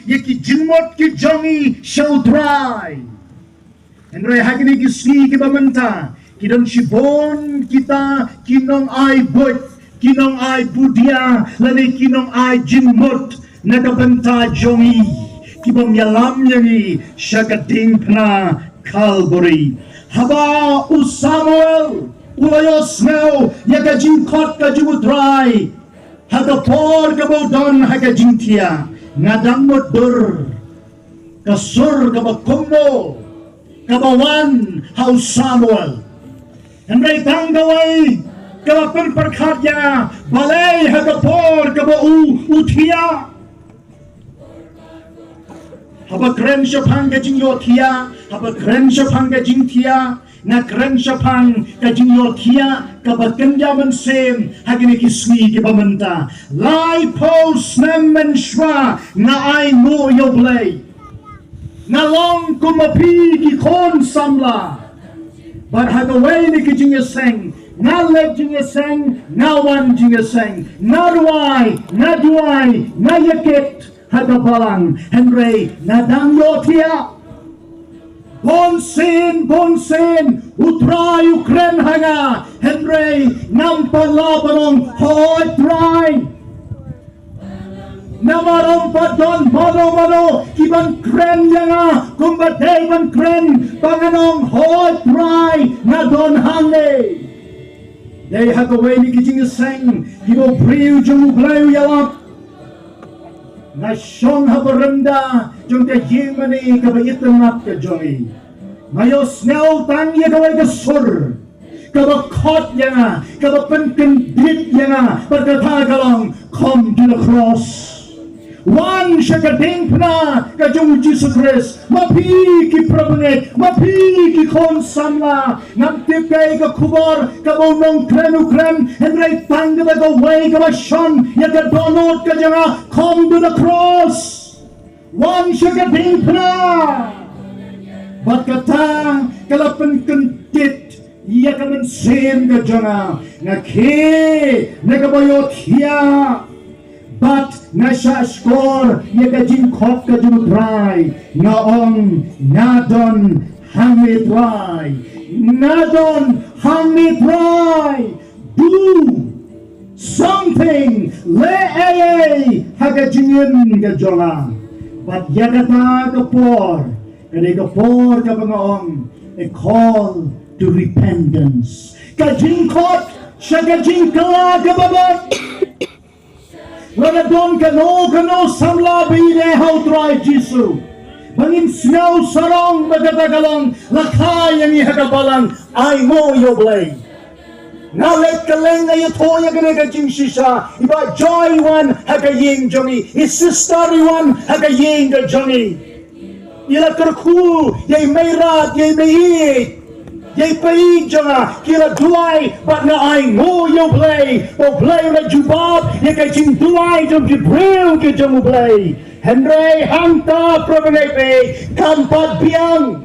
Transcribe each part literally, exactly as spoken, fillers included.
ïa ki jingmut ki jong ngi sha U Trai. Hynrei ha kine ki sngi kiba mynta, ki don shibun kita ki nongai buit, ki nongai budia, lane ki nongai jingmut na ka bynta jong ngi, kibym ïalam ïa ngi sha ka diengphna Kalbari. Haba u Samuel u la ïohsngew ïa ka jingkhot ka jong U Trai ha ka por kaba u don ha ka jingthiah, nga dang mutdur ka sur kaba kumno kaba wan ha u Samuel. Hynrei tang kawei kaba pynpyrkhat ïa nga, balei ha ka por kaba u u thiah. Haba kren shaphang ka jingïohthiah, haba kren shaphang ka jingthiah, nga kren shaphang ka jingïohthiah kaba kynja mynsiem ha kine ki sngi kiba mynta. Laiphew snem mynshuwa nga ainguh ïa U Blei. Nga long kum ma phi ki khun samla. Bad ha kawei na ki jingïaseng, nga leit jingïaseng, nga wan jingïaseng, nga duwai, nga duwai, nga ïakit ha ka balang, hynrei nga dang ïohthiah. Bunsien, bunsien U Trai u kren ha nga, hynrei ngam pat lah ban ong, hooid Trai. Namar ym pat don mano mano kiban kren ïa nga kumba dei ban kren, ba ngan ong, hooid Trai, nga don hangne. Dei ha kawei na ki jingïaseng kiba u briew jong U Blei u ïalap. Nga shong ha baranda jong ka ïingmane kaba itynnad ka jong ngi. Nga ïohsngew tang ïa kawei ka sur kaba khot ïa nga, kaba pynkyndit ïa nga, bad kata ka long, come to the cross. Wan sha ka diengphna ka jong U Jisu Khrist. Ma phi ki para bangeit, ma phi ki khun samla, ngam tip kaei ka khubor kaba u nongkren u kren, hynrei tang kata kawei kaba shon ïa ka dohnud ka jong nga, come to the cross. Wan sha ka diengphna. Bad kata ka la pynkyndit ïa ka mynsiem ka jong nga, nga khie na kaba ïohthiah. Bad nga shahshkor ïa ka jingkhot ka jong U Trai, nga ong, nga don hangne Trai, nga don hangne Trai. Do something, leh ei ei ha ka jingim ka jong nga. Bad ïa kata ka por ka dei ka por kaba nga ong, a call to repentance. Ka jingkhot sha ka jingkylla kaba bud. Lada don kano kano samla ba ïeit ha U Trai Jisu, ba ngin sngew sarong ba kata ka long, la kha ïa ngi ha ka balang, ainguh ïa U Blei. Nga leit kylleng, nga ïathuh ïa kane ka jingshisha, i Bah Joy i wan ha ka ïing jong ngi, i sister i wan ha ka ïing ka jong ngi. I la kyrkhu ïa i Meirad, ïa i Meieit, ïa i Paieit jong nga, ki la duwai, bad nga ainguh ïa U Blei, U Blei u la jubab ïa ka jingduwai jong ki briew ki jong U Blei. Hynrei hangta, para bangeit, kam pat biang.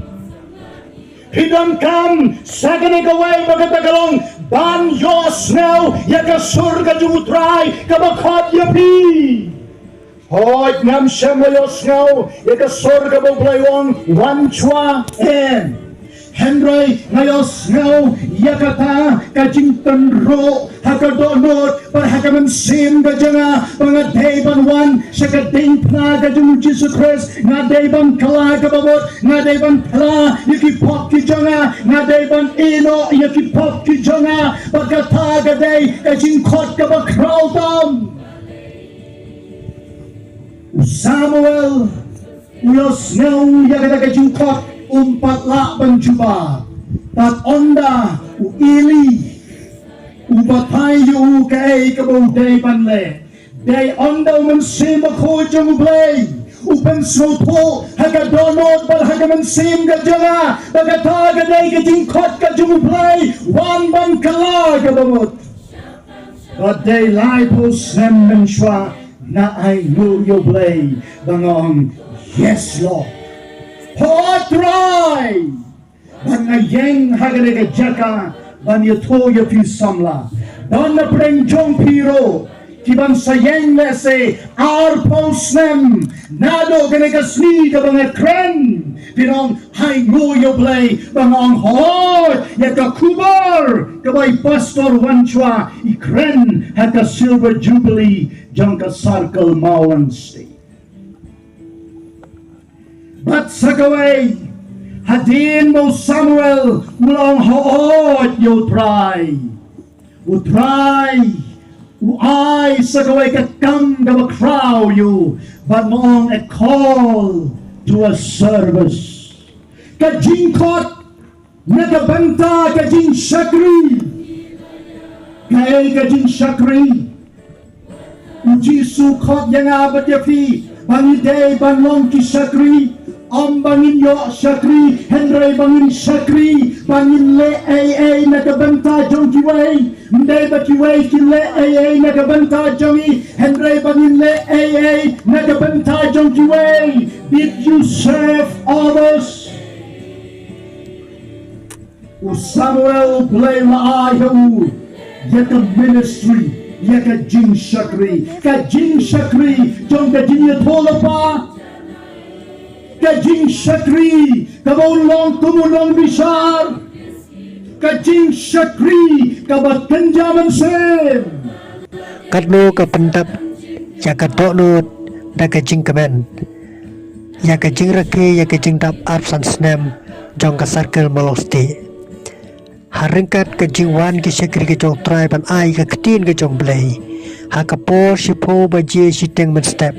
Phi donkam sa kane kawei, ba kata ka long ban ïohsngew ïa ka sur ka jong U Trai kaba khot ïa phi. Hooid, ngam shym la ïohsngew ïa ka sur kaba U Blei u ong, wan shuwa, em. Hynrei nga ïohsngew ïa kata ka jingtynruh ha ka dohnud bad ha ka mynsiem ka jong nga, ba nga dei ban wan sha ka diengphna ka jong U Jisu Khrist, nga dei ban kylla kaba mut, nga dei ban phla ïa ki pop ki jong nga, nga dei ban ïehnoh ïa ki pop ki jong nga, bad kata ka dei ka jingkhot kaba khraw tam. U Samuel u ïohsngew ïa kata ka jingkhot, um pat lah ban jubab. Bad ynda u Eli u batai ïa u kaei kaba u dei ban leh, dei ynda u Mynsiem Bakhuid jong U Blei u pynsngewthuh ha ka dohnud bad ha ka mynsiem ka jong nga ba kata ka dei ka jingkhot ka jong U Blei, wan ban kylla kaba mut. Ba dei laiphew snem mynshuwa nga ainguh ïa U Blei, ba nga ong, yes Lord. Hooid Trai. Bad nga ïeng ha kane ka jaka ban ïathuh ïa phi samla. Don na pdeng jong phi ruh Ki ban sa ïeng lehse arphew snem naduh kane ka sngi kaba nga kren. Phin ong, hainguh ïa U Blei ba nga ong hooid ïa ka khubor kaba i Pastor Wanchwa i kren ha ka Silver Jubilee jong ka Circle Mawlangstieh. Bad sa kawei, hadien ba u Samuel u la ong hooid ïa U Trai, U Trai u ai sa kawei ka kam kaba khraw ïa u, bad ma ong a call to a service. Ka jingkhot na ka bynta ka jingshakri. Kaei ka jingshakri? U Jisu khot ïa nga bad ïa phi ba ngi dei ban long ki shakri. Ym ba ngin ïoh shakri, hynrei ba ngin shakri, ba ngin leh ei ei na ka bynta jong kiwei. Ym dei ba kiwei kin leh ei ei na ka bynta jong ngi, hynrei ba ngin leh ei ei na ka bynta jong kiwei. Did you serve others? U Samuel, U Blei u la ai ha u ïa ka ministry, ïa ka jingshakri, ka jingshakri jong ka jingïathuhlypa, ka jingshakri kaba u long kum u nongbishar, ka jingshakri kaba kynja mynsiem. Katno ka pyndap ïa ka dohnud da ka jingkmen ïa ka jingrakhe ïa ka jingdap arphew san snem jong ka Circle Mawlangstieh. Ha ryngkat ka jingwan ki shakri ka jong U Trai ban ai ka ktien ka jong U Blei, ha ka por shiphew baje shiteng mynstep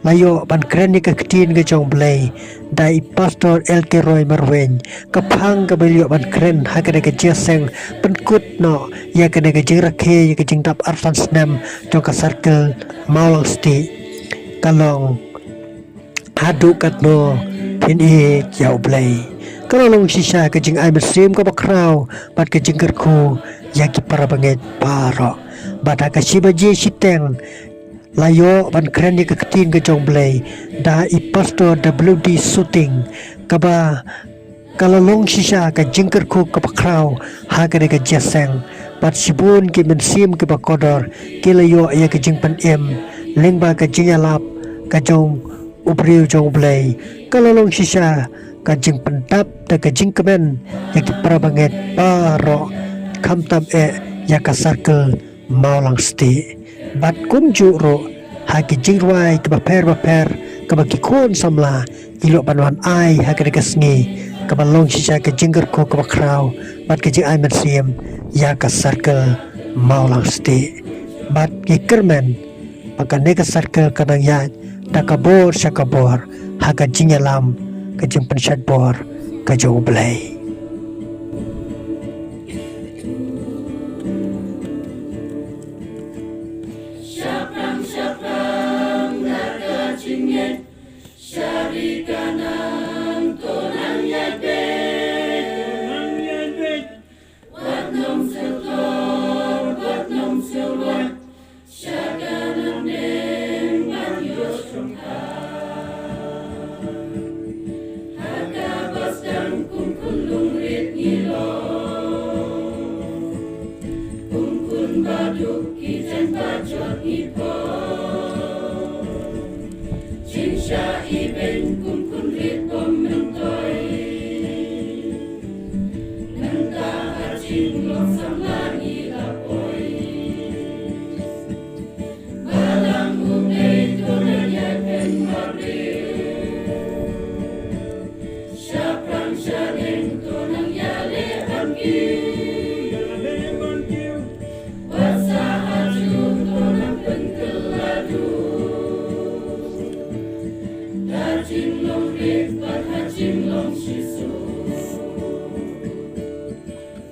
la ïoh ban kren ïa ka ktien ka jong U Blei da i Pastor L K Roy Marwein. Ka phang kaba la ïoh ban kren ha kane ka jingïaseng pynkut noh ïa kane ka jingrakhe ïa ka jingdap arphew san snem jong ka Circle Mawlangstieh ka long, haduh katno phin ïeit ïa U Blei. Ka la long shisha ka jingai mynsiem kaba khraw bad ka jingkyrkhu ïa ki para bangeit baroh. Bad ha ka shi baje shiteng la ïoh ban kren ïa ka ktien ka jong U Blei da i Pastor W D Suting, kaba ka la long shisha ka jingkyrkhu kaba khraw ha kane ka jingïaseng. Bad shibun ki mynsiem kiba kordor ki la ïoh ïa ka jingpynim lyngba ka jingïalap ka jong u briew jong U Blei. Ka la long shisha ka jingpyndap da ka jingkmen ïa ki para bangeit baroh, khamtam eh ïa ka Circle Mawlangstieh. Bad kumjuh ruh ha ki jingrwai kiba pher ba pher kaba ki khun samla ki la ban wan ai ha kane ka sngi, kaba long shisha ka jingkyrkhu kaba khraw bad ka jingai mynsiem ïa ka Circle Mawlangstieh. Bad ki kyrmen ba kane ka circle ka nang ïaid da ka bor sha ka bor ha ka jingïalam, ka jingpynshait bor ka jong U Blei. Shaphrang shaphrang na ka jingngeit, sha ri Kanaan to nang ïaid beit. Wat nym sngewthuh, wat nym sngewlwait, sha Kanaan dei ban ïoh shongkha. Ha kaba sdang kum khun lungrit ngi long, kum khun baduk ki jaiñ bajot ngi poi. Jingshah ibeiñ kum khun rit bym myntoi. Mynta ha jinglong samla ngi la poi. Balang U Blei to nang ïaid pynbor briew. Shaphrang shadien to nang ïaleh ban kiew. Wat sa hajuh to nang pynkylla duh. Da jinglong rit bad ha jinglong shisha.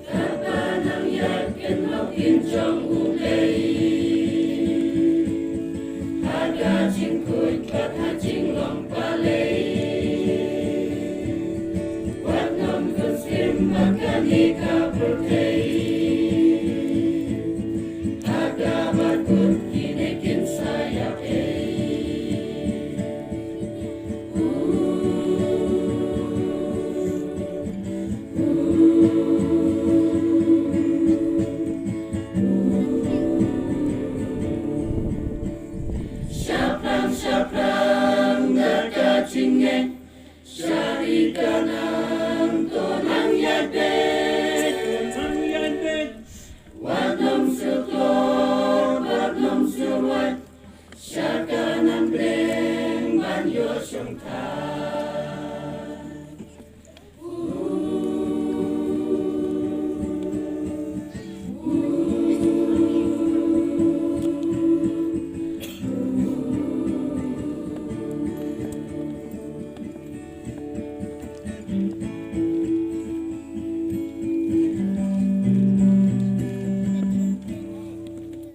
Kaba nang ïaid kynmaw kin jong U Blei. Ha ka jingkhuid bad ha jinglong balei. Wat nym pynskhem ba kane ka pyrthei. Ha kaba kut kine kin sa ïapei. Jingeh sha ri Kanaan, to nang ïaid beit, to nang ïaid beit. Wat nym sukhlor, wat nym surwat sha Kanaan Blei ban ïoh shongthait.